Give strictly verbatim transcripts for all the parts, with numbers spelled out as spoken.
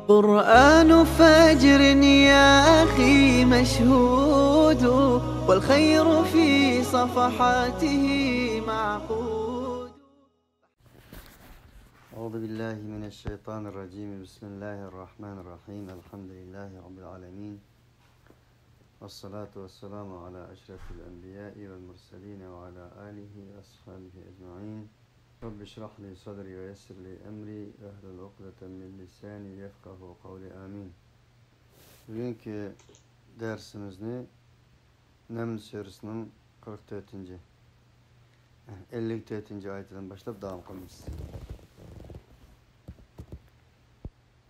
قرآن فجر يا أخي مشهود، والخير في صفحاته معقود. أعوذ بالله من الشيطان الرجيم. بسم الله الرحمن الرحيم. الحمد لله رب العالمين. والصلاة والسلام على أشرف الأنبياء والمرسلين وعلى آله وأصحابه أجمعين. رب اشرح لي صدري ويسر لي أمري واحلل عقدة من لساني يفقهوا قولي. آمين. بۈگۈنكى دەرسىمىزنى نەمل سۈرىسىنىڭ قىرىق تۆتىنچى، ئەللىك تۆتىنچى ئايىتىدىن باشلاپ داۋام قىلىمىز.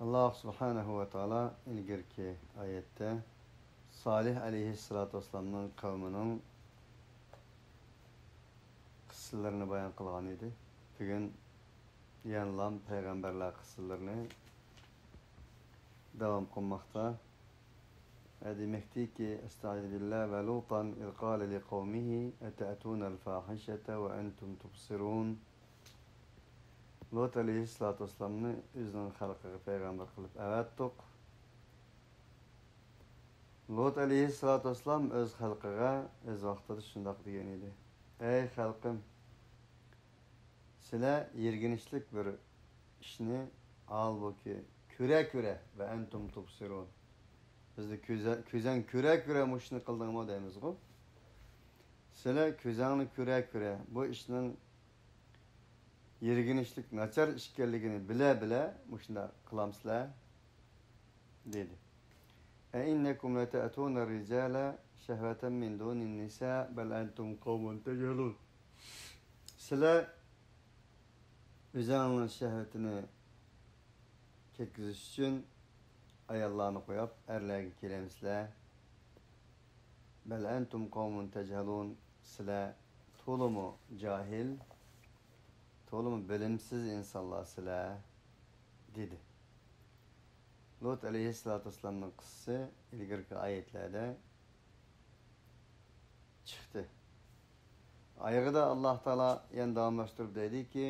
ئاللاھ سۇبھانەھۇ ۋە تائالا ئىلگىرىكى ئايەتتە سالىھ ئەلەيھىسسالاتۇ ۋەسسالامنىڭ قەۋمىنىڭ قىسسىلىرىنى بايان قىلغان ئىدى. بۈگۈن يەنىلا پەيغەمبەرلەر قىسسىلىرىنى داۋام قىلماقتا. ۋە دېمەكتىكى، ئەستەئىزۇ بىللا، ۋە لۇتان ئىز قالە لىقەۋمىھى ئەتەئتۇنەل فاھىشەتە ۋە ئەنتۇم تۇبسىرۇن. لۇت ئەلەيھىسسالاتۇ ۋەسسالامنى ئۆزىنىڭ خەلقىگە پەيغەمبەر قىلىپ ئەۋەتتۇق. لۇت ئەلەيھىسسالاتۇ ۋەسسالام ئۆز خەلقىگە ئۆز ۋاقتىدا شۇنداق دېگەن ئىدى: ئەي خەلقىم، سىلەر يىرگىنچلىك بىر ئىشنى ھالبۇكى كۆرە-كۆرە، ۋە ئەنتۇم تۇبسىرۇن، بىزنى كۆزە-، كۆزەڭ كۆرە-كۆرە مۇشۇنى قىلدىڭمۇ دەيمىزغۇ. سىلەر كۆزەڭنى كۆرە-كۆرە بۇ ئىشنىڭ يىرگىنچلىك، ناچار ئىش ئىكەنلىكىنى بىلە-بىلە مۇشۇنداق قىلامسىلەر؟ دېدى. ئەئىننەكۇم لەتەئتۇنەر رىجالە شەھۋەتەن مىن دۇنىن نىسا بەل ئەنتۇم قەۋمۇن تەجھەلۇن. سىلەر ئۆزەڭنىڭ شەھۋىتىنى كەتكۈزۈش ئۈچۈن ئاياللارنى قويۇپ، ئەرلەرگە كېلەمسىلەر؟ بەل ئەنتۇم قەۋمۇن تەجھەلۇن، سىلەر تولىمۇ جاھىل، تولىمۇ بىلىمسىز ئىنسانلار سىلەر، دېدى. لۇت ئەلەيھىسسالاتۇ ۋەسسالامنىڭ قىسسىسى ئىلگىرىكى ئايەتلەردە چىقتى. ئايىغىدا ئاللاھ تائالا يەنە داۋاملاشتۇرۇپ دەيدىكى،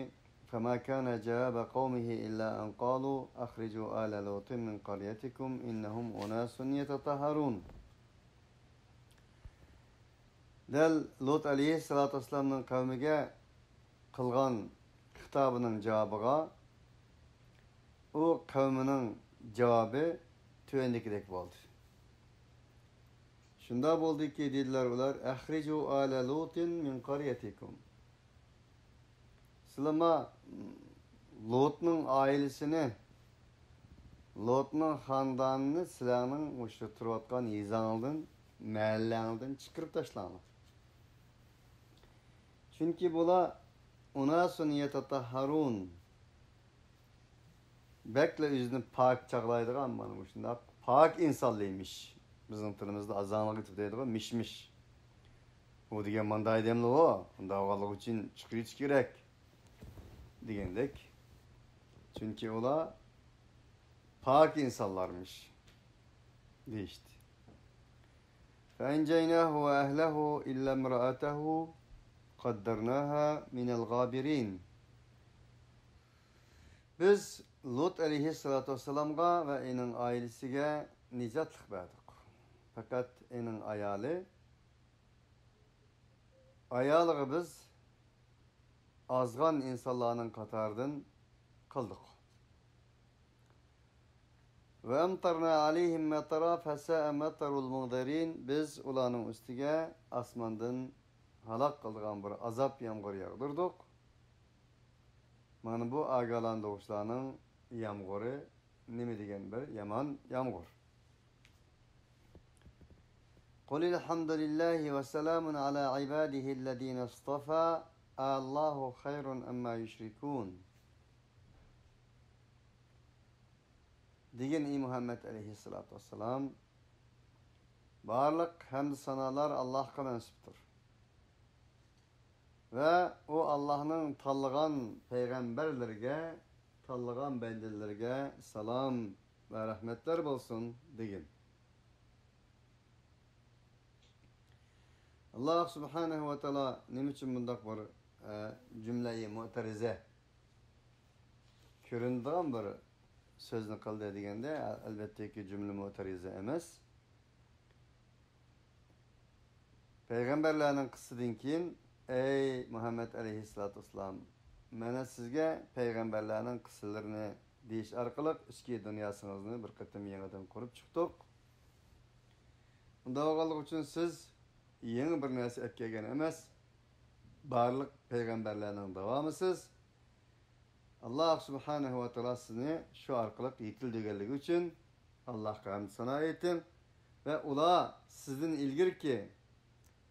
فما كان جواب قومه إلا أن قالوا أخرجوا آل لوط من قريتكم إنهم أناس يتطهرون. دەل لۇت ئەلەيھىسسالاتۇ ۋەسسالامنىڭ قەۋمىگە قىلغان خىتابىنىڭ جاۋابىغا ئۇ قەۋمىنىڭ جاۋابى تۆۋەندىكىدەك بولدى. شۇنداق بولدىكى، دېدىلەر ئۇلار، أخرجوا آل لوط من قريتكم. سىلەرما لوتنىڭ ئائىلىسىنى، لوتنىڭ خانىدانىنى سىلەرنىڭ مۇشۇ تۇرۇۋاتقان يېزاڭلاردىن، مەھەللەڭلاردىن چىقىرىپ تاشلاڭلار. چۈنكى بۇلار أناس يتطهرون. بەكلا ئۆزىنى پاك چاغلايدىغان، مانا مۇشۇنداق پاك ئىنسانلىرىمىش. بىزنىڭ تىلىمىزدا ئازاڭلىق ئېيتىپ دەيدىغان مىش-مىش. ئۇ دېگەن مانداق ئادەملا ئۇ، ئۇنداق بولغانلىقى ئۈچۈن چىقىرىش كېرەك دېگەندەك. چۈنكى ئۇلار پاك ئىنسانلارمىش، دېيىشتى. فأنجيناه وأهله إلا امرأته قدرناها من الغابرين. بىز لۇت ئەلەيھىسسالاتۇ ۋەسسالامغا ۋە ئېنىڭ ئائىلىسىگە نىجاتلىق بەردۇق. پەقەت ئېنىڭ ئايالى، ئايالىغا بىز ئازغان ئىنسانلارنىڭ قاتارىدىن قىلدۇق. وأمطرنا عليهم مطرا فساء مطر المنذرين. بىز ئۇلارنىڭ ئۈستىگە ئاسماندىن ھالاك قىلىدىغان بىر ئازاب يامغۇر ياغدۇردۇق. مانا بۇ ئاگاھلاندۇرغۇچىلارنىڭ يامغۇرى نېمە دېگەن بىر يامان يامغۇر. قل الحمد لله وسلام على عباده الذين اصطفى آلله خير أما يشركون. دېگىن، ئى مۇھەممەد ئەلەيھىسسالاتۇ ۋەسسالام، بارلىق ھەمدۇ سانالار ئاللاھقا مەنسۇپتۇر. ۋە ئۇ ئاللاھنىڭ تاللىغان پەيغەمبەرلىرىگە، تاللىغان بەندىلىرىگە سالام ۋە رەھمەتلەر بولسۇن دېگىن. ئاللاھ سۇبھانەھۇ ۋە تائالا نېمە ئۈچۈن بۇنداق بىر، ئە، جۈملەئى مۇئتەرىزە كۆرۈنىدىغان بىر سۆزنى قىلدى دېگەندە، ئەلۋەتتىكى، جۈملە مۇئتەرىزە ئەمەس. پەيغەمبەرلەرنىڭ قىسسىسىدىن كېيىن، ئەي مۇھەممەد ئەلەيھىسسالاتۇ ۋەسسالام، مانا سىزگە پەيغەمبەرلەرنىڭ قىسسىلىرىنى دېيىش ئارقىلىق ئىچكى دۇنياسىڭىزنى بىر قېتىم يېڭىدىن قۇرۇپ چىقتۇق. ئۇنداق بولغانلىقى ئۈچۈن سىز يېڭى بىر نەرسە ئەپ كەلگەن ئەمەس، بارلىق پەيغەمبەرلەرنىڭ داۋامىسىز. ئاللاھ سۇبھانەھۇ ۋە تائالا سىزنى شۇ ئارقىلىق يېتىلدۈرگەنلىكى ئۈچۈن ئاللاھقا ھەمد سانا ئېيتىڭ. ۋە ئۇلار سىزدىن ئىلگىرىكى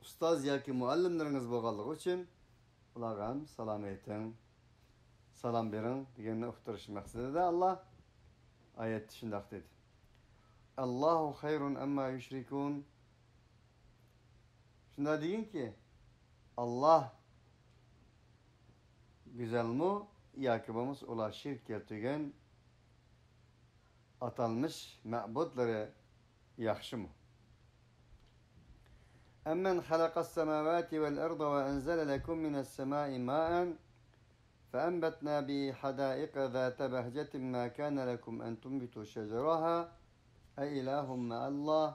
ئۇستاز ياكى مۇئەللىملىرىڭىز بولغانلىقى ئۈچۈن ئۇلارغا ھەم سالام ئېيتىڭ. سالام بېرىڭ دېگەننى ئۇقتۇرۇش مەقسىتىدە ئاللاھ ئايەتتە شۇنداق دېدى. ئاللاھۇ خەيرۇن ئەمما يۇشرىكۇن. شۇنداق دېگىنكى، ئاللاھ گۈزەلمۇ ياكى بولمىسا ئۇلار شىرك كەلتۈرگەن ئاتالمىش مەبۇدلىرى ياخشىمۇ؟ أَمَّنْ خَلَقَ السَّمَاوَاتِ وَالْأَرْضَ وَأَنْزَلَ لَكُمْ مِنَ السَّمَاءِ مَاءً فَأَنْبَتْنَا بِهِ حَدَائِقَ ذَاتَ بَهْجَةٍ مَا كَانَ لَكُمْ أَنْ تُنْبِتُوا شَجَرَهَا أَإِلَٰهٌ مَعَ اللَّهِ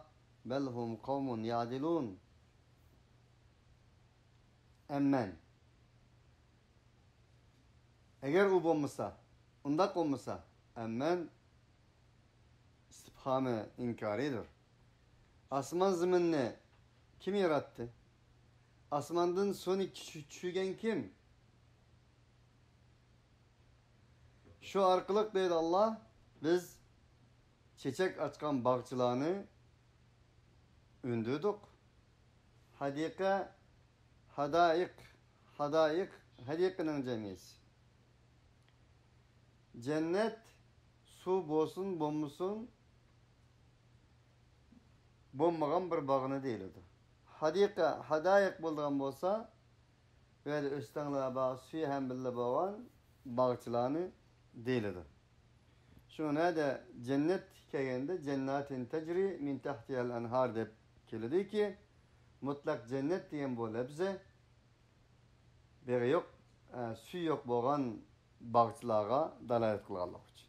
بَلْ هُمْ قَوْمٌ يَعْدِلُونَ. ئەممەن. ئەگەر ئۇ بولمىسا، ئۇنداق بولمىسا، ئەممەن ئىستىپھامى ئىنكارىيدۇر. ئاسمان زېمىننى كىم ياراتتى؟ ئاسماندىن سۇنى چۈ-، چۈشۈرگەن كىم؟ شۇ ئارقىلىق دەيدۇ ئاللاھ، بىز چېچەك ئاچقان باغچىلارنى ئۈندۈردۇق. ھەدىقە، ھەدائىق، ھەدائىق، ھەدىقىنىڭ جەمئىسى. جەننەت سۇ بولسۇن، بولمىسۇن، بولمىغان بىر باغنى دېيىلىدۇ. ھەدىقە، ھەدائىق بولىدىغان بولسا، بۇ يەردە ئۆستەڭلەر بار، سۈيى ھەم بىللە بولغان باغچىلارنى دېيىلىدۇ. شۇڭا نەدە جەننەت كەلگەندە، جەنناتىن تەجرى مىن تەھتىھەل ئەنھار دەپ كېلىدۇكى، مۇتلەق جەننەت دېگەن بۇ لەپزى بېغى يوق، ئە، سۈيى يوق بولغان باغچىلارغا دالالەت قىلغانلىقى ئۈچۈن.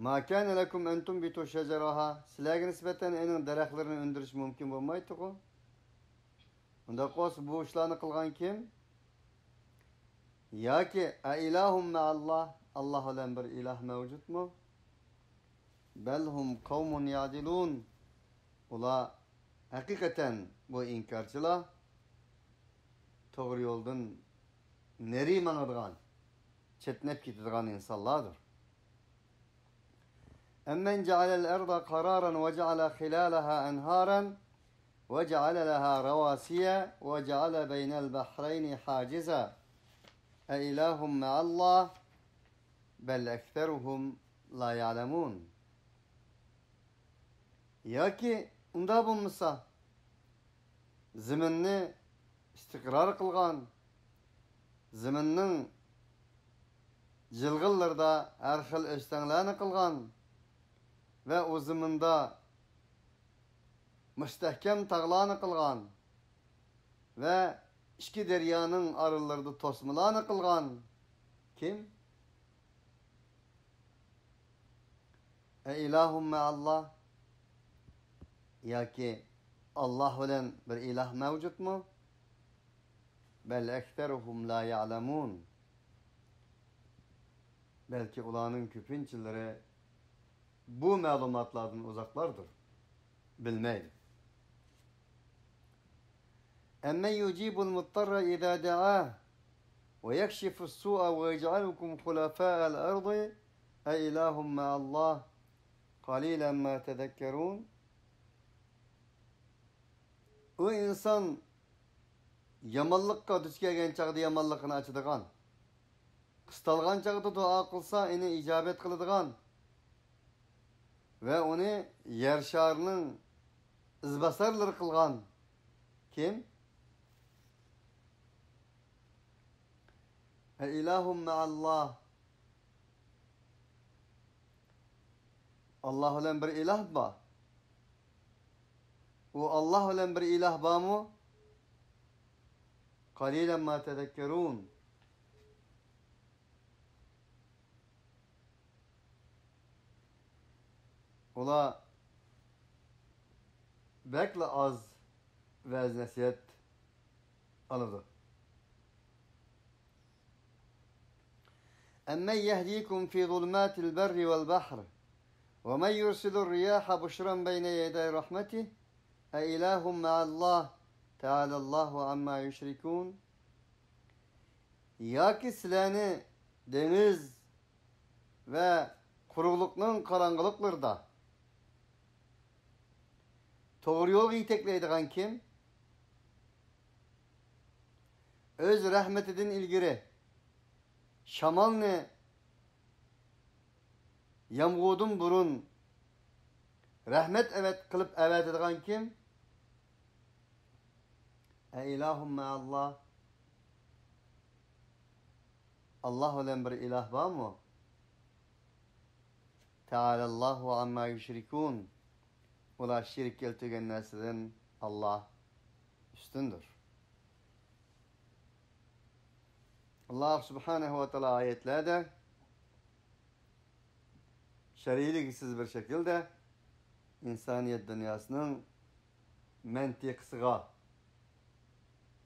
ما كان لكم أن تنبتوا شجرها، سىلەرگە نىسبەتەن ئېنىڭ دەرەخلىرىنى ئۈندۈرۈش مۇمكىن بولمايتتىغۇ. ئۇنداق بولسا بۇ ئىشلارنى قىلغان كىم؟ ياكى أإله مع الله، ئاللاھ بىلەن بىر ئىلاھ مەۋجۇتمۇ؟ بل هم قوم يعدلون، ئۇلار ھەقىقەتەن بۇ ئىنكارچىلار توغرا يولدىن نېرى ماڭىدىغان، چەتنەپ كېتىدىغان ئىنسانلاردۇر. أمن جعل الأرض قرارا وجعل خلالها أنهارا وجعل لها رواسي وجعل بين البحرين حاجزا أإله مع الله بل أكثرهم لا يعلمون. ياكى ئۇنداق بولمىسا، زېمىننى ئىستىقرار قىلغان، زېمىننىڭ جىلغىلىرىدا ھەر خىل ئۆستەڭلەرنى قىلغان ۋە ئۇ زېمىندا مۇستەھكەم تاغلارنى قىلغان ۋە ئىككى دەريانىڭ ئارىلىرىدا توسمىلارنى قىلغان كىم؟ أإله مع الله، ياكى ئاللاھ بىلەن بىر ئىلاھ مەۋجۇتمۇ؟ بل أكثرهم لا يعلمون. بەلكى ئۇلارنىڭ كۆپىنچىلىرى بۇ مەلۇماتلاردىن ئۇزاقلاردۇر، بىلمەيدۇ. أمن يجيب المضطر إذا دعاه ويكشف السوء ويجعلكم خلفاء الأرض أإله مع الله قليلا ما تذكرون. ئۇ ئىنسان يامانلىققا دۇچ كەلگەن چاغدا يامانلىقىنى ئاچىدىغان، قىستالغان چاغدا دۇئا قىلسا، ئېنى ئىجابەت قىلىدىغان ۋە ئۇنى يەر شارىنىڭ ئىزباسارلىرى قىلغان كىم؟ أإله مع الله. ئاللاھ بىلەن بىر ئىلاھ بار. ئۇ ئاللاھ بىلەن بىر ئىلاھ بارمۇ؟ قليلا ما تذكرون. ئۇلار بەكلا ئاز ۋەز-نەسىھەت ئالىدۇ. أمن يهديكم في ظلمات البر والبحر ومن يرسل الرياح بشرا بين يدي رحمته أإله مع الله تعالى الله عما يشركون. ياكى سىلەرنى دېڭىز ۋە قۇرۇقلۇقنىڭ قاراڭغۇلۇقلىرىدا توغرا يولغا يېتەكلەيدىغان كىم؟ ئۆز رەھمىتىدىن ئىلگىرى شامالنى يامغۇردىن بۇرۇن رەھمەت ئەۋەت قىلىپ ئەۋەتىدىغان كىم؟ أإله مع الله. ئاللاھ بىلەن بىر ئىلاھ بارمۇ؟ تعالى الله عما يشركون. ئۇلار شېرىك كەلتۈرگەن نەرسىدىن ئاللاھ ئۈستۈندۇر. ئاللاھ سۇبھانەھۇ ۋە تائالا ئايەتلەردە شەرھلىگۈسىز بىر شەكىلدە ئىنسانىيەت دۇنياسىنىڭ مەنتىقىسىغا،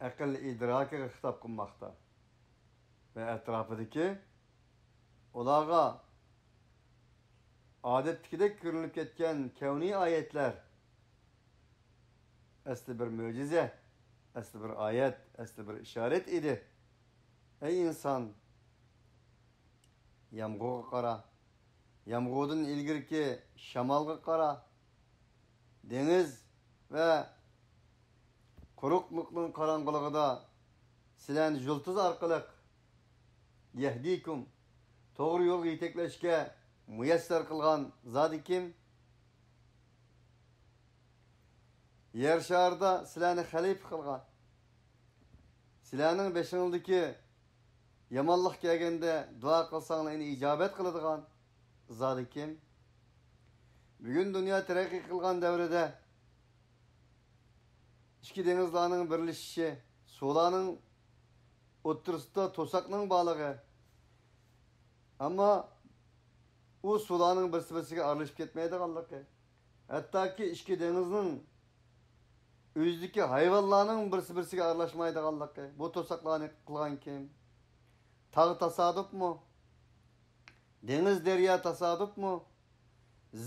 ئەقىل ئىدراكىغا خىتاب قىلماقتا ۋە ئەتراپىدىكى ئۇلارغا ئادەتتىكىدەك كۆرۈنۈپ كەتكەن كەۋنىي ئايەتلەر ئەسلى بىر مۆجىزە، ئەسلى بىر ئايەت، ئەسلى بىر ئىشارەت ئىدى. ئەي ئىنسان، يامغۇرغا قارا، يامغۇردىن ئىلگىرىكى شامالغا قارا، دېڭىز ۋە قۇرۇقلۇقنىڭ قاراڭغۇلۇقىدا سىلەرنى يۇلتۇز ئارقىلىق يەھدىكۇم، توغرا يولغا يېتەكلەشكە مۇيەسسەر قىلغان زادى كىم؟ يەر شارىدا سىلەرنى خەلىپە قىلغان، سىلەرنىڭ بېشىڭىزدىكى يامانلىق كەلگەندە دۇئا قىلساڭلار ئۇنى ئىجابەت قىلىدىغان زادى كىم؟ بۈگۈن دۇنيا تەرەققىي قىلغان دەۋرىدە ئىككى دېڭىزلارنىڭ بىرلىشىشى، سۇلارنىڭ ئوتتۇرىسىدا توساقنىڭ بارلىقى، ئەمما ئۇ سۇلارنىڭ بىرسى-بىرسىگە ئارىلىشىپ كەتمەيدىغانلىقى، ھەتتاكى ئىككى دېڭىزنىڭ ئۆزىدىكى ھايۋانلارنىڭ بىرسى-بىرسىگە ئارىلاشمايدىغانلىقى، بۇ توساقلارنى قىلغان كىم؟ تاغ تاسادۇپمۇ؟ دېڭىز، دەريا تاسادۇپمۇ؟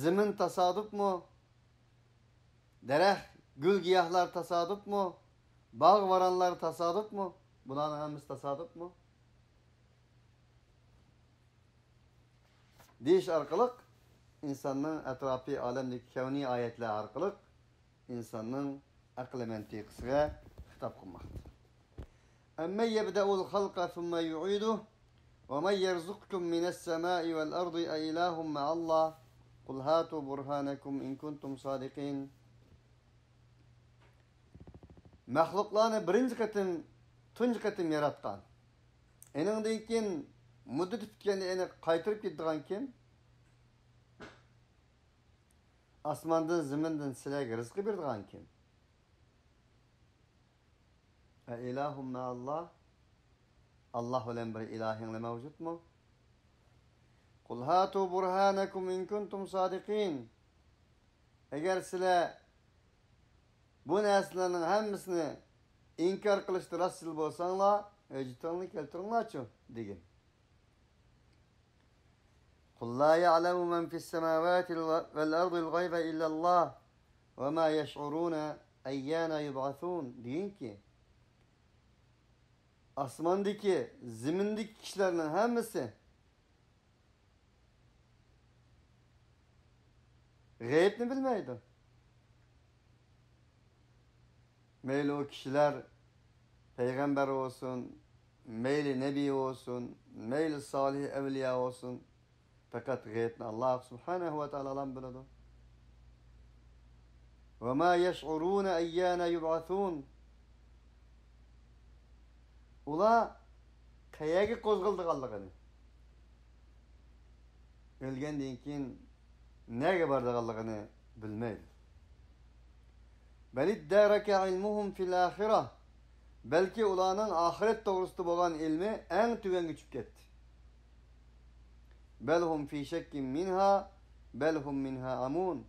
زېمىن تاسادۇپمۇ؟ دەرەخ، گۈل-گىياھلار تاسادۇپمۇ؟ باغ-ۋارانلار تاسادۇپمۇ؟ بۇلارنىڭ ھەممىسى تاسادۇپمۇ؟ دېيىش ئارقىلىق ئىنساننىڭ ئەتراپى ئالەمدىكى كەۋنىي ئايەتلەر ئارقىلىق ئىنساننىڭ ئەقلى مەنتىقىسىگە خىتاب قىلماقتا. أمن يبدأ الخلق ثم يعيده ومن يرزقكم من السماء والأرض أإله مع الله قل هاتوا برهانكم إن كنتم صادقين. مەخلۇقلارنى بىرىنچى قېتىم، تۇنجى قېتىم ياراتقان، ئېنىڭدىن كېيىن مۇددىتى پۈتكەندە ئېنى قايتۇرۇپ كېتىدىغان كىم؟ ئاسماندىن، زېمىندىن سىلەرگە رىزقى بېرىدىغان كىم؟ أإله مع الله. ئاللاھ بىلەن بىر ئىلاھىڭلار مەۋجۇتمۇ؟ قل هاتوا برهانكم إن كنتم صادقين. ئەگەر سىلەر بۇ نەرسىلەرنىڭ ھەممىسىنى ئىنكار قىلىشتا راستچىل بولساڭلار، ھۆججىتىڭلارنى كەلتۈرۈڭلارچۇ، دېگىن. قل لا يعلم من في السماوات والأرض الغيب إلا الله وما يشعرون أيان يبعثون. دېگىنكى، ئاسماندىكى، زېمىندىكى كىشىلەرنىڭ ھەممىسى غەيىبنى بىلمەيدۇ. مەيلى ئۇ كىشىلەر پەيغەمبەر بولسۇن، مەيلى نەبىي بولسۇن، مەيلى سالىھ ئەۋلىيا بولسۇن، پەقەت غەيىبنى ئاللاھ سۇبھانەھۇ ۋە تائالا بىلىدۇ. وما يشعرون أيان يبعثون. ئۇلار قەيەرگە قوزغىلىدىغانلىقىنى، ئۆلگەندىن كېيىن نەگە بارىدىغانلىقىنى بىلمەيدۇ. بل ادارك علمهم في الآخرة. بەلكى ئۇلارنىڭ ئاخىرەت توغرىسىدا بولغان ئىلمى ئەڭ تۆۋەنگە چۈشۈپ كەتتى. بل هم في شك منها. بل هم منها عمون.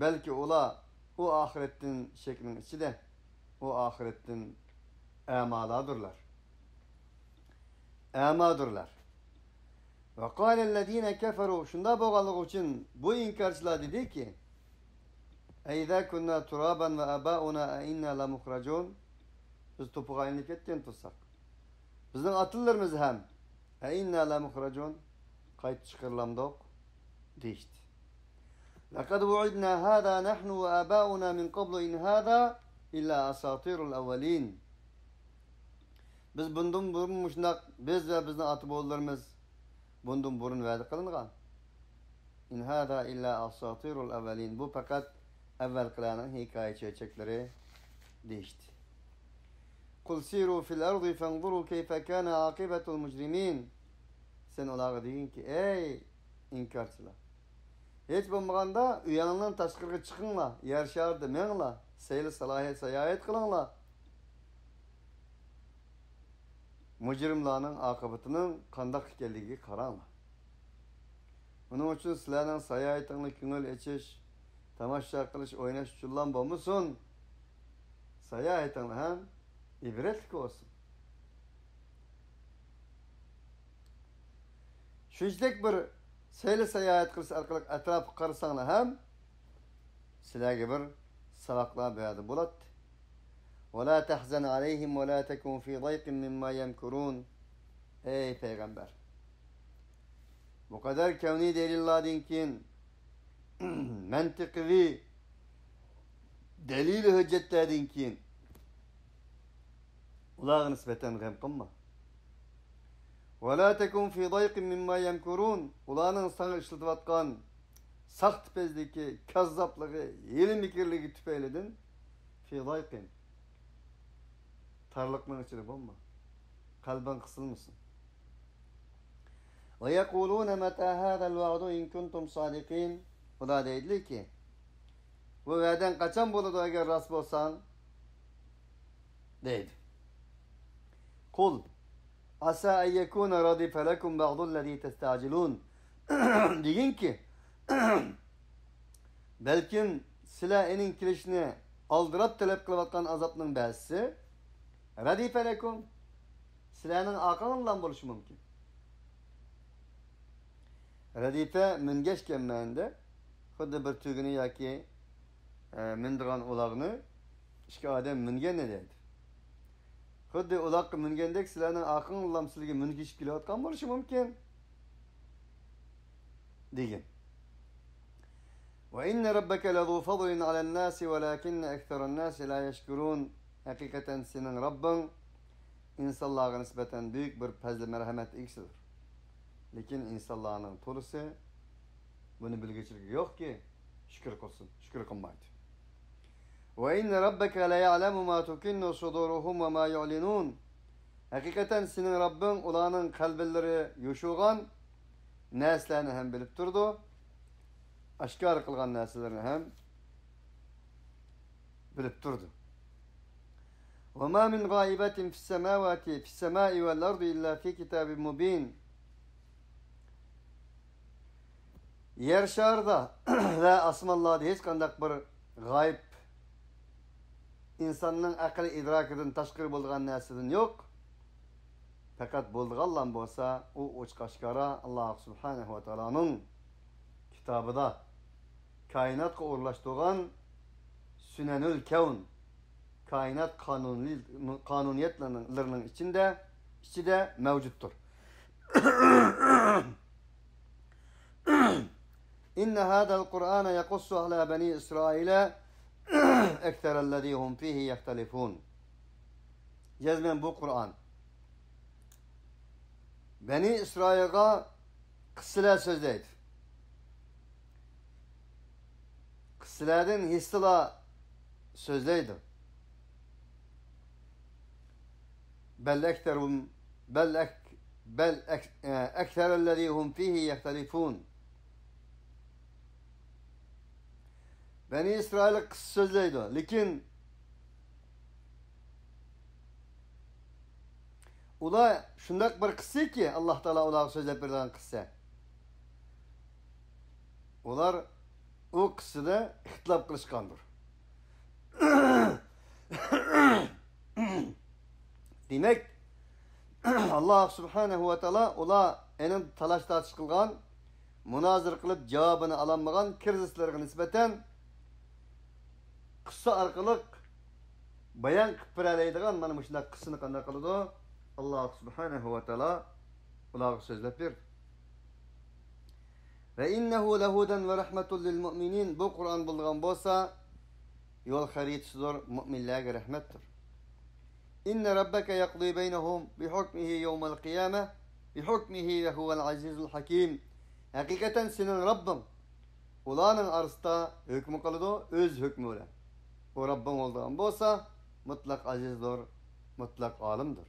بەلكى ئۇلار ئۇ ئاخىرەتتىن شەكنىڭ ئىچىدە، ئۇ ئاخىرەتتىن ئەمالاردۇرلار. ئەمادۇرلار. وقال الذين كفروا، شۇنداق بولغانلىقى ئۈچۈن بۇ ئىنكارچىلار دېدىكى، أإذا كنا ترابا وآباؤنا أإنا لمخرجون، بىز توپىغا ئايلىنىپ كەتكەن تۇرساق، بىزنىڭ ئاتىلىرىمىز ھەم، أإنا لمخرجون، قايتا چىقىرىلامدۇق؟ دېيىشتى. لقد وعدنا هذا نحن وآباؤنا من قبل إن هذا إلا أساطير الأولين. بىز بۇندىن بۇرۇن مۇشۇنداق، بىز ۋە بىزنىڭ ئاتا-بوۋىلىرىمىز بۇندىن بۇرۇن ۋەدە قىلىنغان. إن هذا إلا أساطير الأولين. بۇ پەقەت ئەۋۋەلقىلەرنىڭ ھېكايە چۆچەكلىرى، دېيىشتى. قل سيروا في الأرض فانظروا كيف كان عاقبة المجرمين. سەن ئۇلارغا دېگىنكى، ئەي ئىنكارچىلار! ھېچ بولمىغاندا ئۆيۈڭنىڭ تاشقىرىغا چىقىڭلار، يەر شارىدا مېڭىڭلار، سەيلە سالاھىيەت ساياھەت قىلىڭلار. مۇجرىملارنىڭ ئاقىۋىتىنىڭ قانداق ئىكەنلىكىگە قاراڭلار. ئۇنىڭ ئۈچۈن سىلەرنىڭ ساياھىتىڭلار كۆڭۈل ئېچىش، تاماشا قىلىش، ئويناش ئۈچۈنلا بولمىسۇن، ساياھىتىڭلار ھەم ئىبرەتلىك بولسۇن. شۇنچىلىك بىر سەيلە ساياھەت قىلىش ئارقىلىق ئەتراپقا قارىساڭلار ھەم سىلەرگە بىر ساۋاقلار بۇ يەردە بولاتتى. ولا تحزن عليهم ولا تكن في ضيق مما يمكرون. ئەي پەيغەمبەر! بۇ قەدەر كەۋنىي دەلىللاردىن كېيىن، مەنتىقىۋى دەلىل ھۆججەتلەردىن كېيىن ئۇلارغا نىسبەتەن غەم قىلما. ولا تكن في ضيق مما يمكرون. ئۇلارنىڭ ساڭا ئىشلىتىۋاتقان ساختىپەزلىكى، كاززاپلىقى، ھىيلە-مىكىرلىكى تۈپەيلىدىن، في ضيق، تارلىقنىڭ ئىچىدە بولما. قەلبىڭ قىسىلمىسۇن. ويقولون متى هذا الوعد إن كنتم صادقين. ئۇلار دەيدىلىكى، بۇ ۋەدەڭ قاچان بولىدۇ ئەگەر راست بولساڭ؟ دەيدۇ. قل عسى أن يكون ردف لكم بعض الذي تستعجلون. دېگىنكى، بەلكىم سىلەر ئېنىڭ كېلىشىنى ئالدىراپ تەلەپ قىلىۋاتقان ئازابنىڭ بەزىسى، ردف لكم، سىلەرنىڭ ئارقاڭلاردىن بولۇشى مۇمكىن. رەدىپە مۈنگەشكەن مەنىدە، خۇددى بىر تۈگىنى ياكى، ئە، مىنىدىغان ئۇلاغنى ئىككى ئادەم مىنگەننى دەيدۇ. خۇددى ئۇلاغقا مىنگەندەك سىلەرنىڭ ئارقاڭلام سىلەرگە مۈنگىشىپ كېلىۋاتقان بولۇشى مۇمكىن، دېگەن. وإن ربك لذو فضل على الناس ولكن أكثر الناس لا يشكرون. ھەقىقەتەن سېنىڭ رەببىڭ ئىنسانلارغا نىسبەتەن بۈيۈك بىر پەزلى مەرھەمەت ئىگىسىدۇر. لېكىن ئىنسانلارنىڭ تولىسى بۇنى بىلگۈچىلىكى يوقكى، شۈكۈر قىلسۇن، شۈكۈر قىلمايدۇ. وإن ربك ليعلم ما تكن صدورهم وما يعلنون. ھەقىقەتەن سېنىڭ رەببىڭ ئۇلارنىڭ قەلبىلىرى يوشۇرغان نەرسىلەرنى ھەم بىلىپ تۇرىدۇ، ئاشكارا قىلغان نەرسىلىرىنى ھەم بىلىپ تۇرىدۇ. وما من غائبة في السماوات، في السماء والأرض إلا في كتاب مبين. يەر شارىدا ۋە ئاسمانلاردا ھېچقانداق بىر غايىب، ئىنساننىڭ ئەقىل ئىدراكىدىن تاشقىرى بولىدىغان نەرسىدىن يوق. پەقەت بولىدىغانلام بولسا، ئۇ ئوچۇق ئاشكارا ئاللاھ سۇبھانەھۇ ۋە تائالانىڭ كىتابىدا، كائىناتقا ئورۇنلاشتۇرغان سۈنەنۇل كەۋن، كائىنات قانۇنى-، قانۇنىيەتلىرىنىڭ ئىچىندە، ئىچىدە مەۋجۇتتۇر. إن هذا القرآن يقص على بني إسرائيل أكثر الذي هم فيه يختلفون. جەزمەن بۇ قۇرئان بەنى ئىسرائىلغا قىسسىلەر سۆزلەيدۇ. قىسسىلەردىن ھېسسىلار سۆزلەيدۇ. بل أكثرهم، بل أك-، بل أك-، أكثر الذي هم فيه يختلفون. بەنى ئىسرائىل قىسسا سۆزلەيدۇ، لېكىن ئۇلار شۇنداق بىر قىسسىكى، ئاللاھ تائالا ئۇلارغا سۆزلەپ بېرىدىغان قىسسە. ئۇلار ئۇ قىسسىدە ئىختىلاپ قىلىشقاندۇر. دېمەك، ئاللاھ سۇبھانەھۇ ۋە تائالا ئۇلار ئېنىڭ تالاش-تارتىش قىلغان، مۇنازىرە قىلىپ جاۋابىنى ئالالمىغان كىرىزىسلىرىغا نىسبەتەن قىسسا ئارقىلىق بايان قىلىپ بېرەلەيدىغان مانا مۇشۇنداق قىسسىنى قانداق قىلىدۇ؟ ئاللاھ سۇبھانەھۇ ۋە تائالا ئۇلارغا سۆزلەپ بېرىدۇ. ۋە ئىننەھۇ لەھۇدەن ۋە رەھمەتۇن لىل مۇئمىنىن. بۇ قۇرئان بولىدىغان بولسا، يول خەرىتىسىدۇر، مۇئمىنلەرگە رەھمەتتۇر. ئىننە رەببەكە يەقزى بەينەھۇم بىھۇكمىھى يەۋمەل قىيامە، بىھۇكمىھى ۋە ھۇۋەل ئەزىزۇل ھەكىم. ھەقىقەتەن سېنىڭ رەببىڭ ئۇلارنىڭ ئارىسىدا ھۆكۈم قىلىدۇ، ئۆز ھۆكمى بىلەن. ئۇ رەببىڭ بولىدىغان بولسا، مۇتلەق ئەزىزدۇر، مۇتلەق ئالىمدۇر.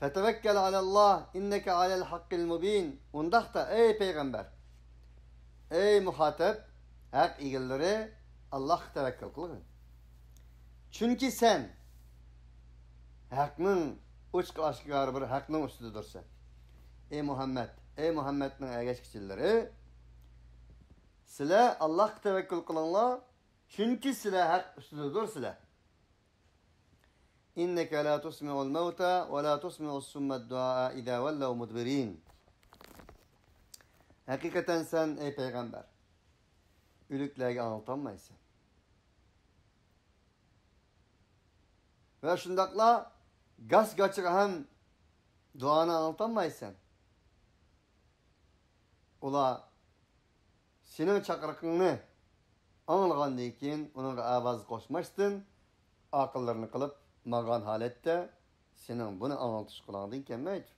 فەتەۋەككەل ئەلەللاھ ئىننەكە ئەلەل ھەققىل مۇبىن. ئۇنداقتا، ئەي پەيغەمبەر، ئەي مۇخاتەب، ھەق ئىگىلىرى، ئاللاھقا تەۋەككۈل قىلغىن. چۈنكى سەن ھەقنىڭ ئوچۇق ئاشكارا بىر ھەقنىڭ ئۈستىدىدۇرسەن. ئەي مۇھەممەد، ئەي مۇھەممەدنىڭ ئەگەشكۈچىلىرى، سىلەر ئاللاھقا تەۋەككۈل قىلىڭلار، چۈنكى سىلەر ھەق ئۈستىدىدۇرسىلەر. ئىننەكە لا تۇسمىئۇل مەۋتە ۋە لا تۇسمىئۇس سۇممەد دۇئائە ئىزا ۋەللەۋ مۇدبىرىن. ھەقىقەتەن سەن، ئەي پەيغەمبەر، ئۆلۈكلەرگە ئاڭلىتالمايسەن. ۋە شۇنداقلا گاس-گاچىغا ھەم دۇئانى ئاڭلىتالمايسەن. ئۇلار سېنىڭ چاقىرىقىڭنى ئاڭلىغاندىن كېيىن، ئۇنىڭغا ئاۋاز قوشماستىن، ئارقىلىرىنى قىلىپ ماڭغان ھالەتتە، سېنىڭ بۇنى ئاڭلىتىش قۇلاقىڭدىن كەلمەيدۇ.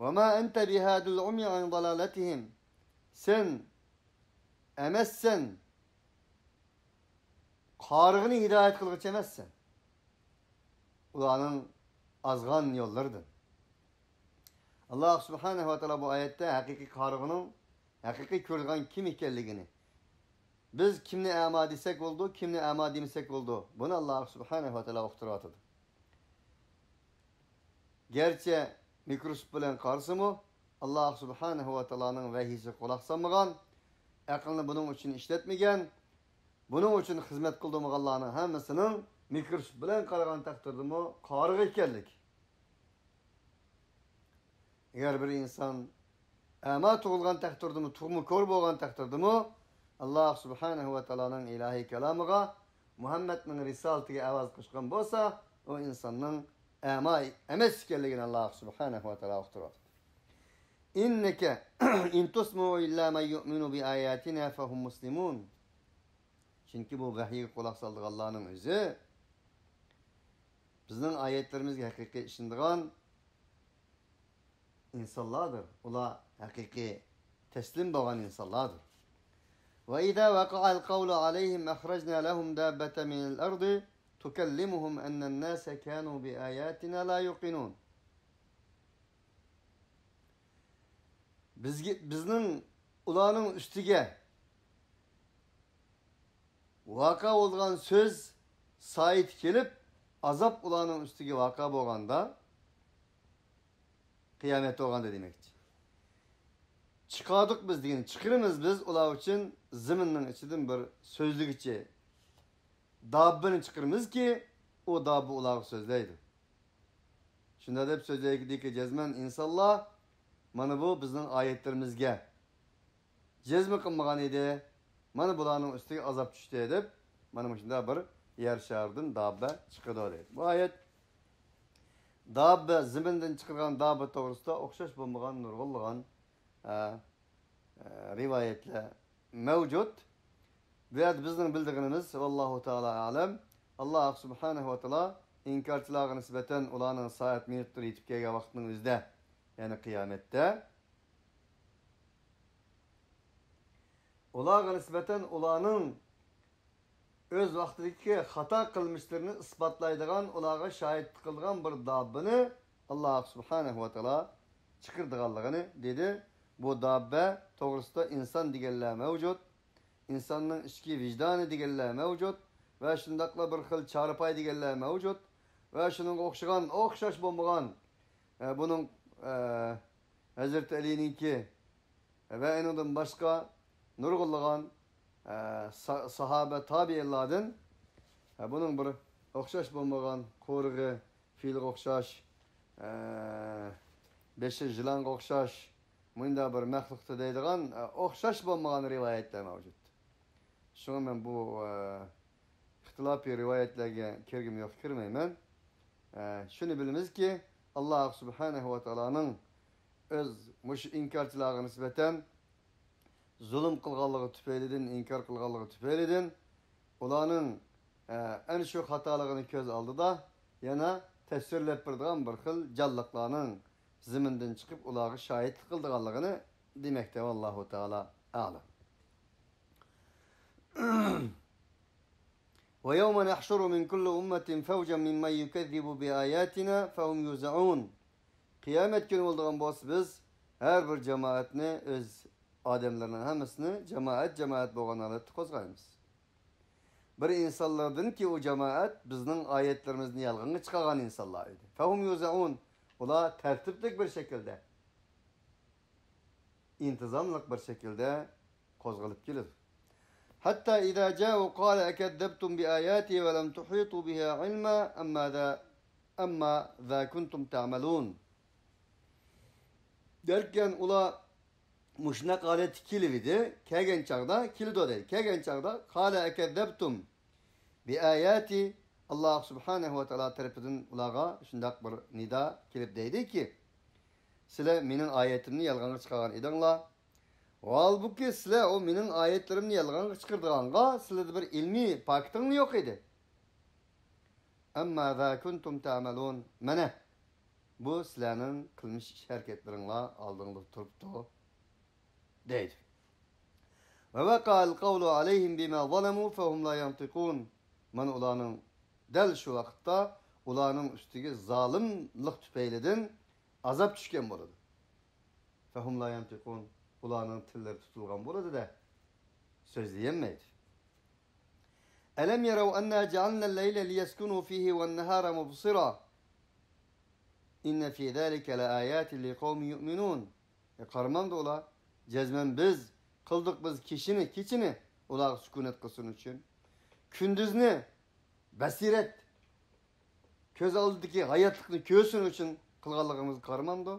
ۋە ما ئەنتە بىھادىل ئۇميى ئەن دالالەتىھىم. سەن ئەمەسسەن قارىغىنى ھىدايەت قىلغۇچى ئەمەسسەن. ئۇلارنىڭ ئازغان يوللىرىدىن. ئاللاھ سۇبھانەھۇ ۋە تائالا بۇ ئايەتتە ھەقىقىي قارىغۇنىڭ، ھەقىقىي كۆرىدىغان كىم ئىكەنلىكىنى، بىز كىمنى ئەما دېسەك بولىدۇ، كىمنى ئەما دېمىسەك بولىدۇ، بۇنى ئاللاھ سۇبھانەھۇ ۋە تائالا ئۇقتۇرۇۋاتىدۇ. گەرچە مىكروسكوپ بىلەن قارىسىمۇ، ئاللاھ سۇبھانەھۇ ۋە تائالانىڭ ۋەھىيسىگە قۇلاق سالمىغان، ئەقلىنى بۇنىڭ ئۈچۈن ئىشلەتمىگەن، بۇنىڭ ئۈچۈن خىزمەت قىلدۇرمىغانلارنىڭ ھەممىسىنىڭ مىكروسكوپ بىلەن قارىغان تەقدىردىمۇ قارىغۇ ئىكەنلىكى. ئەگەر بىر ئىنسان ئەما تۇغۇلغان تەقدىردىمۇ، تۇغما كور بولغان تەقدىردىمۇ، ئاللاھ سۇبھانەھۇ ۋە تائالانىڭ ئىلاھىي كالامىغا، مۇھەممەدنىڭ رىسالىتىگە ئاۋاز قوشقان بولسا، ئۇ ئىنساننىڭ ئەما ئەمەس ئىكەنلىكىنى ئاللاھ سۇبھانەھۇ ۋە تائالا ئۇقتۇرۇۋاتىدۇ. ئىننەكە ئىن تۇسمىئۇ ئىللا مەن يۇئمىنۇ بىئاياتىنا فەھۇم مۇسلىمۇن. چۈنكى بۇ ۋەھىيگە قۇلاق سالىدىغانلارنىڭ ئۆزى بىزنىڭ ئايەتلىرىمىزگە ھەقىقىي ئىشىنىدىغان ئىنسانلاردۇر. ئۇلار ھەقىقىي تەسلىم بولغان ئىنسانلاردۇر. وإذا وقع القول عليهم أخرجنا لهم دابة من الأرض تكلمهم أن الناس كانوا بآياتنا لا يوقنون. بىزگە، بىزنىڭ ئۇلارنىڭ ئۈستىگە ۋەقە بولىدىغان سۆز سائىتى كېلىپ، ئازاب ئۇلارنىڭ ئۈستىگە ۋەقە بولغاندا، قىيامەت بولغاندا دېمەكچى. چىقاردۇق بىز دېگەن، چىقىرىمىز بىز ئۇلار ئۈچۈن زېمىننىڭ ئىچىدىن بىر سۆزلىگۈچى، داببىنى چىقىرىمىزكى، ئۇ داببا ئۇلارغا سۆزلەيدۇ. شۇنداق دەپ سۆزلەيدىكى جەزمەن ئىنسانلار، مانا بۇ بىزنىڭ ئايەتلىرىمىزگە جەزم قىلمىغان ئىدى. مانا بۇلارنىڭ ئۈستىگە ئازاب چۈشتى دەپ، مانا مۇشۇنداق بىر يەر شارىدىن داببە چىقىدۇ دەيدۇ. بۇ ئايەت داببە، زېمىندىن چىقىرغان داببە توغرىسىدا ئوخشاش بولمىغان نۇرغۇنلىغان، ئە، ئە، رىۋايەتلەر مەۋجۇت. بۇ يەردە بىزنىڭ بىلىدىغىنىمىز، ۋاللاھۇ تائالا ئەلەم، ئاللاھ سۇبھانەھۇ ۋە تائالا ئىنكارچىلارغا نىسبەتەن ئۇلارنىڭ سائەت مىنۇتلىرى يېتىپ كەلگەن ۋاقىتنىڭ ئۆزىدە، يەنى قىيامەتتە، ئۇلارغا نىسبەتەن ئۇلارنىڭ ئۆز ۋاقتىدىكى خاتا قىلمىشلىرىنى ئىسپاتلايدىغان، ئۇلارغا شاھىتلىق قىلىدىغان بىر داببىنى ئاللاھ سۇبھانەھۇ ۋە تائالا چىقىرىدىغانلىقىنى دېدى. بۇ داببە توغرىسىدا ئىنسان دېگەنلەر مەۋجۇت، ئىنساننىڭ ئىچكى ۋىجدانى دېگەنلەر مەۋجۇت ۋە شۇنداقلا بىر خىل چارپاي دېگەنلەر مەۋجۇت ۋە شۇنىڭغا ئوخشىغان، ئوخشاش بولمىغان، ئە، بۇنىڭ، ئە، ھەزرىتى ئەلىنىڭكى ۋە ئۇنىڭدىن باشقا نۇرغۇنلىغان، ئە، سا-، ساھابە تابىئىنلاردىن، ئە، بۇنىڭ بىر ئوخشاش بولمىغان قورۇقى، پىلغا ئوخشاش، ئە، بېشى يىلانغا ئوخشاش، مۇنداق بىر مەخلۇقتا دەيدىغان، ئە، ئوخشاش بولمىغان رىۋايەتلەر مەۋجۇت. شۇڭا مەن بۇ، ئە، ئىختىلاپىي رىۋايەتلەرگە كىرگۈم يوق، كىرمەيمەن. ئە، شۇنى بىلىمىزكى، ئاللا سۇبھانەھۇ ۋە تائالانىڭ ئۆز مۇشۇ ئىنكارچىلارغا نىسبەتەن زۇلۇم قىلغانلىقى تۈپەيلىدىن، ئىنكار قىلغانلىقى تۈپەيلىدىن، ئۇلارنىڭ، ئە، ئەنە شۇ خاتالىقىنى كۆز ئالدىدا يەنە تەسۋىرلەپ بېرىدىغان بىر خىل جانلىقلارنىڭ زېمىندىن چىقىپ، ئۇلارغا شاھىتلىق قىلىدىغانلىقىنى دېمەكتە. ۋاللاھۇ تائالا ئەلەم. وَيَوْمَ نَحْشُرُ مِنْ كُلِّ أُمَّةٍ فَوْجًا مِمَّنْ يُكَذِّبُ بِآيَاتِنَا فَهُمْ يُوزَعُونَ. قىيامەت كۈنى بولىدىغان بولسا، بىز ھەر بىر جامائەتنى ئۆز ئادەملىرىنىڭ ھەممىسىنى جامائەت، جامائەت بولغان ھالەتتە قوزغايمىز. بىر ئىنسانلاردىنكى ئۇ جامائەت بىزنىڭ ئايەتلىرىمىزنى يالغانغا چىقارغان ئىنسانلار ئىدى. فَهُمْ يُوزَعُونَ. ئۇلار تەرتىپلىك بىر شەكىلدە، ئىنتىزاملىق بىر شەكىلدە قوزغىلىپ كېلىدۇ. حَتَّى إِذَا جَاءُوا قَالَ أَكَذَّبْتُمْ بِآيَاتِي وَلَمْ تُحِيطُوا بِهَا عِلْمًا أَمَّا ذَا، أَمَّا ذَا كُنْتُمْ تَعْمَلُونَ. دەركەن ئۇلار مۇشۇنداق ھالەتتە كېلىۋىدى. كەلگەن چاغدا، كېلىدۇ دەيدۇ. كەلگەن چاغدا، قَالَ أَكَذَّبْتُمْ بِآيَاتِي، ئاللا سۇبھانەھۇ ۋە تائالا تەرىپىدىن ئۇلارغا شۇنداق بىر نىدا كېلىپ دەيدىكى، سىلەر مېنىڭ ئايەتلىرىمنى يالغانغا چىقارغان ئىدىڭلار. ھالبۇكى، سىلەر ئۇ مېنىڭ ئايەتلىرىمنى يالغانغا چىقىرىدىغانغا سىلەردە بىر ئىلمىي پاكىتىڭلار يوق ئىدى. أَمَّا ذَا كُنْتُمْ تَعْمَلُونَ. مانا، بۇ سىلەرنىڭ قىلمىش ئىش-ھەرىكەتلىرىڭلار ئالدىڭلار تۇرۇپتۇ، دەيدۇ. وَوَقَعَ الْقَوْلُ عَلَيْهِمْ بِمَا ظَلَمُوا فَهُمْ لَا يَنْطِقُونَ. مانا، ئۇلارنىڭ دەل شۇ ۋاقىتتا ئۇلارنىڭ ئۈستىگە زالىملىق تۈپەيلىدىن ئازاب چۈشكەن بولىدۇ. فَهُمْ لَا يَنْطِقُونَ. ئۇلارنىڭ تىللىرى تۇتۇلغان بولىدۇ-دە، سۆزلىيەلمەيدۇ. أَلَمْ يَرَوْا أَنَّا جَعَلْنَا اللَّيْلَ لِيَسْكُنُوا فِيهِ وَالنَّهَارَ مُبْصِرًا إِنَّ فِي ذَلِكَ لَآيَاتٍ لِقَوْمٍ يُؤْمِنُونَ. ئە، قارىمامدۇ ئۇلار؟ جەزمەن بىز قىلدۇق بىز كېچىنى، كېچىنى ئۇلارغا سۈكۈنەت قىلسۇن ئۈچۈن. كۈندۈزنى بەسىرەت، كۆز ئالدىدىكى ھاياتلىقنى كۆرسۇن ئۈچۈن قىلغانلىقىمىزغا قارىمامدۇ؟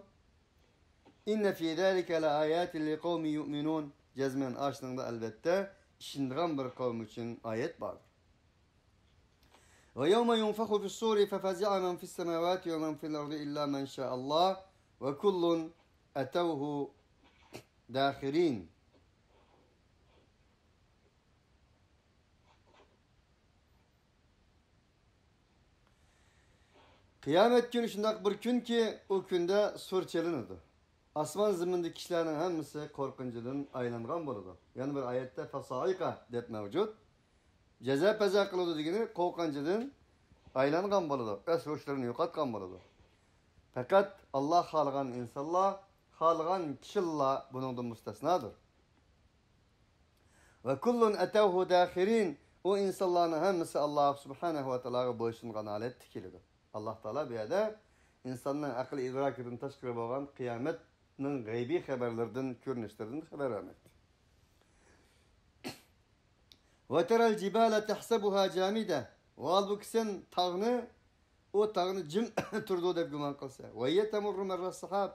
إِنَّ فِي ذَلِكَ لَآيَاتٍ لِقَوْمٍ يُؤْمِنُونَ. جەزمەن ئاشۇنىڭدا ئەلۋەتتە ئىشىنىدىغان بىر قەۋم ئۈچۈن ئايەت باردۇر. وَيَوْمَ يُنْفَخُ فِي الصُّورِ فَفَزِعَ مَنْ فِي السَّمَاوَاتِ وَمَنْ فِي الْأَرْضِ إِلَّا مَنْ شَاءَ اللَّهُ وَكُلٌّ أَتَوْهُ دَاخِرِينَ. قىيامەت كۈنى شۇنداق بىر كۈنكى، ئۇ كۈندە سۇر چېلىنىدۇ. ئاسمان زېمىندىكى كىشىلەرنىڭ ھەممىسى قورقۇنچىدىن ئايلانغان بولىدۇ. يەنە بىر ئايەتتە فَصَعِقَ دەپ مەۋجۇت. جەزا پەزا قىلىدۇ دېگىنى قورقۇنچىدىن ئايلانغان بولىدۇ. ئەس ھوشلىرىنى يوقاتقان بولىدۇ. پەقەت ئاللا خالىغان ئىنسانلار، خالىغان كىشىلەر بۇنىڭدىن مۇستەسنادۇر. وَكُلٌّ أَتَوْهُ دَاخِرِينَ. ئۇ ئىنسانلارنىڭ ھەممىسى ئاللا سۇبھانەھۇ ۋە تائالاغا بويسۇنغان ھالەتتە كېلىدۇ. ئاللا تائالا بۇ يەردە ئىنساننىڭ ئەقىل ئىدراكىدىن تاشقىرى بولغان قىيامەتنىڭ غەيبىي خەۋەرلىرىدىن، كۆرۈنۈشلىرىدىن خەۋەر بەرمەكتە. وَتَرَى الْجِبَالَ تَحْسَبُهَا جَامِدَةً. ھالبۇكى سەن تاغنى، ئۇ تاغنى جىم تۇرىدۇ دەپ گۇمان قىلىسەن. وَهِيَ تَمُرُّ مَرَّ السَّحَابِ.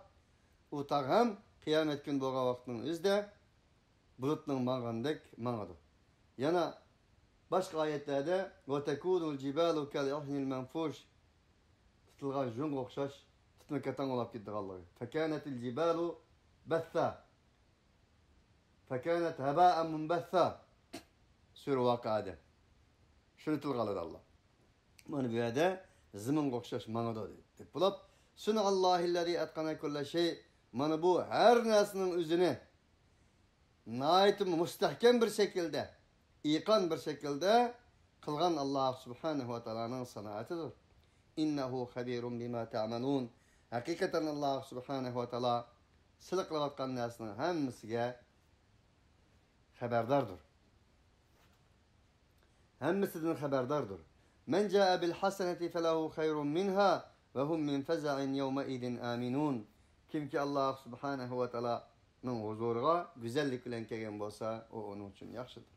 ئۇ تاغ ھەم قىيامەت كۈنى بولغان ۋاقىتنىڭ ئۆزىدە بۇلۇتنىڭ ماڭغاندەك ماڭىدۇ. يەنە باشقا ئايەتلەردە وَتَكُونُ الْجِبَالُ كَالْعِهْنِ الْمَنْفُوشِ. تۇتۇلغان يۇڭغا ئوخشاش تىتما كاتاڭ بولاپ كېتىدىغانلىقى. فَكَانَتِ الْجِبَالُ بَثًّا. فَكَانَتْ هَبَاءً مُنْبَثًّا. سۈرە ۋەقەدە شۇنى تىلغا ئالىدۇ ئاللا. مانا بۇ يەردە زېمىنغا ئوخشاش ماڭىدۇ دەپ بولۇپ، صُنْعَ اللَّهِ الَّذِي أَتْقَنَ كُلَّ شَيْءٍ. مانا بۇ ھەر نەرسىنىڭ ئۆزىنى ناھايىتى مۇستەھكەم بىر شەكىلدە، ئېيقان بىر شەكىلدە قىلغان ئاللا سۇبھانەھۇ ۋە تائالانىڭ سانائىتىدۇر. إِنَّهُ خَبِيرٌ بِمَا تَعْمَلُونَ. ھەقىقەتەن ئاللا سۇبھانەھۇ ۋە تائالا سىلەر قىلىۋاتقان نەرسىنىڭ ھەممىسىگە خەۋەرداردۇر. ھەممىسىدىن خەۋەرداردۇر. مَنْ جَاءَ بِالْحَسَنَةِ فَلَهُ خَيْرٌ مِنْهَا وَهُمْ مِنْ فَزَعٍ يَوْمَئِذٍ آمِنُونَ. كىمكى ئاللا سۇبھانەھۇ ۋە تائالا ئۇنىڭ ھۇزۇرىغا گۈزەللىك بىلەن كەلگەن بولسا، ئۇ ئۇنىڭ ئۈچۈن ياخشىدۇر.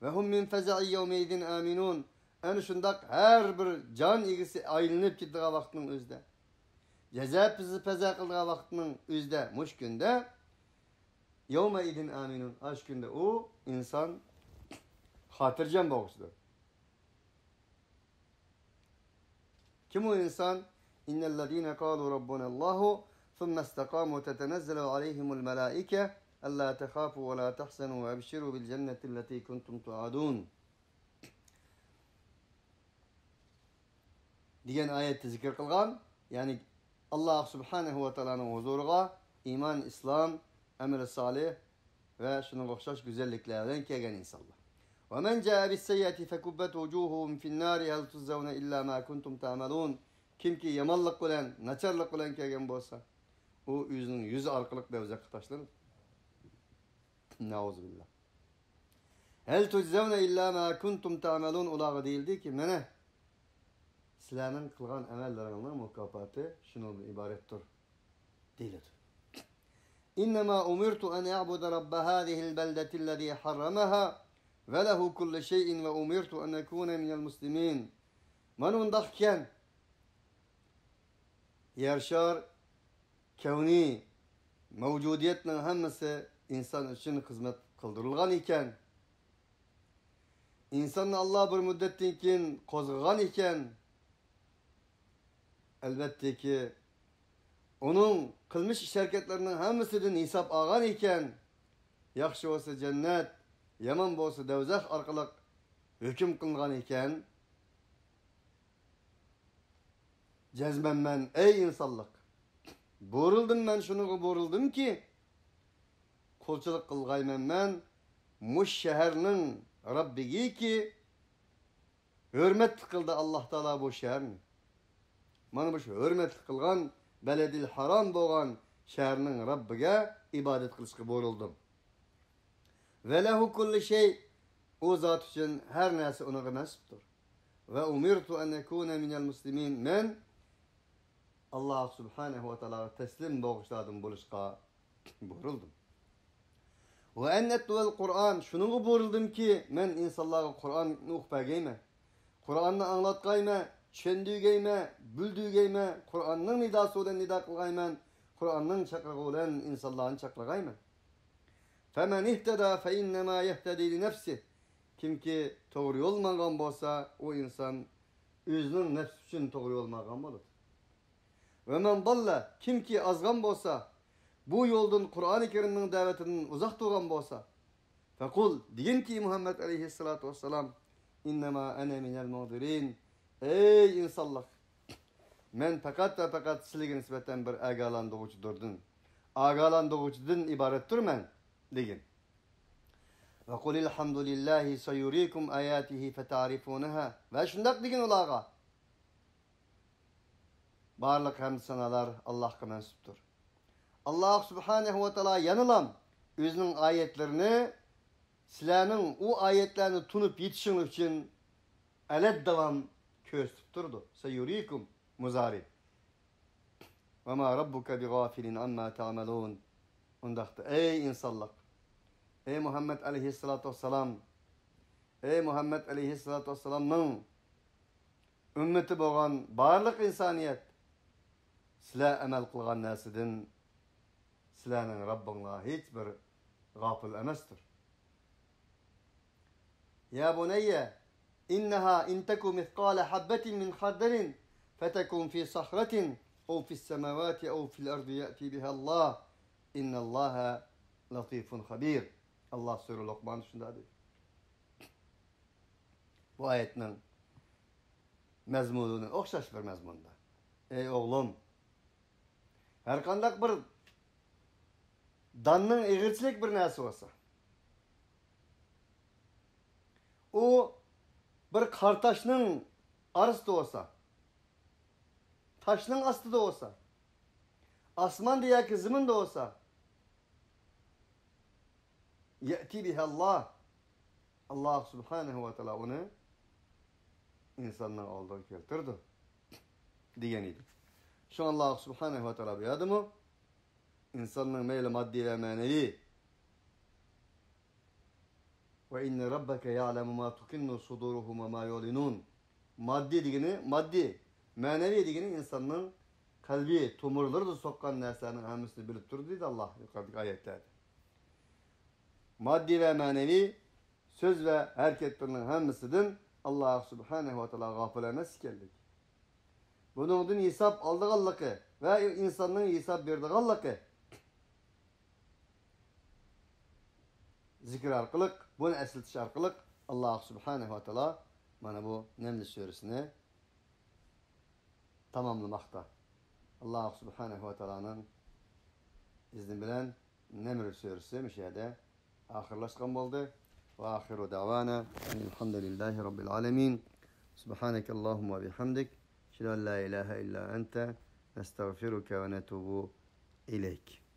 وهم من فزع يومئذ آمنون. ئەنە شۇنداق ھەر بىر جان ئىگىسى ئايلىنىپ كېتىدىغان ۋاقىتنىڭ ئۆزىدە، جەزا پەزە قىلىدىغان ۋاقىتنىڭ ئۆزىدە، مۇشۇ كۈندە، يومئذ آمنون، ئاشۇ كۈندە ئۇ ئىنسان خاتىرجەم بولغۇچىدۇر. كىم ئۇ ئىنسان؟ إن الذين قالوا ربنا الله ثم استقاموا تتنزل عليهم الملائكة ألا تخافوا ولا تحزنوا وأبشروا بالجنة التي كنتم توعدون دېگەن ئايەتتە زىكىر قىلغان، يەنى ئاللاھ سۇبھانەھۇ ۋە تائالانىڭ ھۇزۇرىغا ئىمان، ئىسلام، ئەمەل سالىھ ۋە شۇنىڭغا ئوخشاش گۈزەللىكلەر بىلەن كەلگەن ئىنسانلار. ومن جاء بالسيئة فكبت وجوههم في النار هل تجزون إلا ما كنتم تعملون. كىمكى يامانلىق بىلەن، ناچارلىق بىلەن كەلگەن بولسا، ئۇ ئۆزىنىڭ يۈزى ئارقىلىق دوزاخقا تاشلىنىدۇ. نەئۇزۇبىللا. هل تجزون إلا ما كنتم تعملون. ئۇلارغا دېيىلدىكى، مانا، سىلەرنىڭ قىلغان ئەمەللىرىڭنىڭ مۇكاپاتى شۇنىڭدىن ئىبارەتتۇر، دېيىلىدۇ. إنما أمرت أن أعبد رب هذه البلدة الذي حرمها وله كل شيء وأمرت أن أكون من المسلمين. مانا ئۇنداق ئىكەن، يەر شار كەۋنى، مەۋجۇدىيەتنىڭ ھەممىسى ئىنسان ئۈچۈن خىزمەت قىلدۇرۇلغان ئىكەن. ئىنساننى ئاللاھ بىر مۇددەتتىن كېيىن قوزغىغان ئىكەن. ئەلۋەتتىكى، ئۇنىڭ قىلمىش ئىش-ھەرىكەتلىرىنىڭ ھەممىسىدىن ھېساب ئالغان ئىكەن. ياخشى بولسا جەننەت، يامان بولسا دوزاخ ئارقىلىق ھۆكۈم قىلىنغان ئىكەن. جەزمەن مەن، ئەي ئىنسانلىق، بۇيرۇلدۇم، مەن شۇنىڭغا بۇيرۇلدۇمكى، قۇلچىلىق قىلغايمەن مەن مۇشۇ شەھەرنىڭ رەببىگىكى، ھۆرمەتلىك قىلدى ئاللاھ تائالا بۇ شەھەرنى. مانا مۇشۇ ھۆرمەتلىك قىلغان بەلەدىل ھارام بولغان شەھەرنىڭ رەببىگە ئىبادەت قىلىشقا بۇيرۇلدۇم. ۋە لەھۇ كۇللۇ شەي، ئۇ زات ئۈچۈن ھەر نەرسە ئۇنىڭغا مەنسۇپتۇر. ۋە ئۇمىرتۇ ئەن ئەكۇنە مىنەل مۇسلىمىن، مەن ئاللاھ سۇبھانەھۇ ۋە تائالاغا تەسلىم بولغۇچىلاردىن بولۇشقا بۇيرۇلدۇم. ۋە ئەن ئەتلۇۋەل قۇرئان، شۇنىڭغا بۇيرۇلدۇمكى، مەن ئىنسانلارغا قۇرئاننى ئوقۇپ بەرگەيمەن. قۇرئاننى ئاڭلاتقايمەن، چۈشەندۈرگەيمەن، بىلدۈرگەيمەن، قۇرئاننىڭ نىداسى بىلەن نىدا قىلغايمەن، قۇرئاننىڭ چاقىرىقى بىلەن ئىنسانلارنى چاقىرغايمەن. فمن اهتدى فإنما يهتدي لنفسه، كىمكى توغرا يول ماڭغان بولسا، ئۇ ئىنسان ئۆزىنىڭ نەپسى ئۈچۈن توغرا يول ماڭغان بولىدۇ. ۋە مەن ضل، كىمكى ئازغان بولسا، بۇ يولدىن، قۇرئانى كەرىمنىڭ دەۋىتىدىن ئۇزاق تۇرغان بولسا، فقل، دېگىنكى مۇھەممەد ئەلەيھىسسالاتۇ ۋەسسالام، إنما أنا من المنذرين، ئەي ئىنسانلىق، مەن پەقەت ۋە پەقەت سىلىگە نىسبەتەن بىر ئاگاھلاندۇرغۇچىدۇردىن، ئاگاھلاندۇرغۇچىدىن ئىبارەتتۇرمەن، دېگىن. وقل الحمد لله سيريكم آياته فتعرفونها، ۋە شۇنداق دېگىن ئۇلارغا، بارلىق ھەمد سانالار ئاللاھقا مەنسۇپتۇر. ئاللاھ سۇبھانەھۇ ۋە تائالا يەنىلا ئۆزىنىڭ ئايەتلىرىنى، سىلەرنىڭ ئۇ ئايەتلەرنى تونۇپ يېتىشىڭلار ئۈچۈن ئەلەت داۋام كۆرسىتىپ تۇرىدۇ. سيريكم مۇزارى. وما ربك بغافل عما تعملون. ئۇنداقتا، ئەي ئىنسانلىق، ئەي مۇھەممەد ئەلەيھىسسالاتۇ ۋەسسالام، ئەي مۇھەممەد ئەلەيھىسسالاتۇ ۋەسسالامنىڭ ئۈممىتى بولغان بارلىق ئىنسانىيەت، سىلەر ئەمەل قىلغان نەرسىدىن سىلەرنىڭ رەببىڭلار ھېچ بىر غاپىل ئەمەستۇر. يا بني إنها إن تك مثقال حبة من خردل فتكن في صخرة أو في السماوات أو في الأرض يأت بها الله إن الله لطيف خبير. ئاللاھ سۈرە لوقماندا شۇنداق دەيدۇ. بۇ ئايەتنىڭ مەزمۇنى ئوخشاش بىر مەزمۇندا. ئەي ئوغلۇم، ھەرقانداق بىر داننىڭ ئېغىرچىلىك بىر نەرسە بولسا، ئۇ بىر قارا تاشنىڭ ئارىسىدا بولسا، تاشنىڭ ئاستىدا بولسا، ئاسماندا ياكى زېمىندا بولسا، يەتى بىھەللاھ، ئاللاھ سۇبھانەھۇ ۋە تائالا ئۇنى ئىنساننىڭ ئالدىغا كەلتۈرىدۇ، دېگەن ئىدى. شۇڭا ئاللاھ سۇبھانەھۇ ۋە تائالا بۇ يەردىمۇ ئىنساننىڭ مەيلى ماددىي ۋە مەنىۋى. وَإِنَّ رَبَّكَ يَعْلَمُ مَا تُكِنُّ صُدُورُهُمْ وَمَا يُعْلِنُونَ. ماددىي دېگىنى، ماددىي. مەنىۋى دېگىنى ئىنساننىڭ قەلبى تومۇرلىرىدا سوققان نەرسىلەرنىڭ ھەممىسىنى بىلىپ تۇرىدۇ، دېدى ئاللاھ يۇقىرىدىكى ئايەتلەردە. ماددىي ۋە مەنىۋى سۆز ۋە ھەرىكەتلىرىنىڭ ھەممىسىدىن ئاللاھ سۇبھانەھۇ ۋە تائالا غاپىل ئەمەس ئىكەنلىكى، بۇنىڭدىن ھېساب ئالىدىغانلىقى ۋە ئىنساننىڭ ھېساب بېرىدىغانلىقى زىكىر ئارقىلىق، بۇنى ئەسلىتىش ئارقىلىق ئاللاھ سۇبھانەھۇ ۋە تائالا مانا بۇ نەمل سۈرىسىنى تاماملىماقتا. ئاللاھ سۇبھانەھۇ ۋە تائالانىڭ ئىزنى بىلەن نەمل سۈرىسى مۇشۇ يەردە ئاخىرلاشقان بولدى. وآخر دعوانا أن الحمد لله رب العالمين. سبحانك اللهم وبحمدك. أشهد أن لا إله إلا أنت. نستغفرك ونتوب إليك.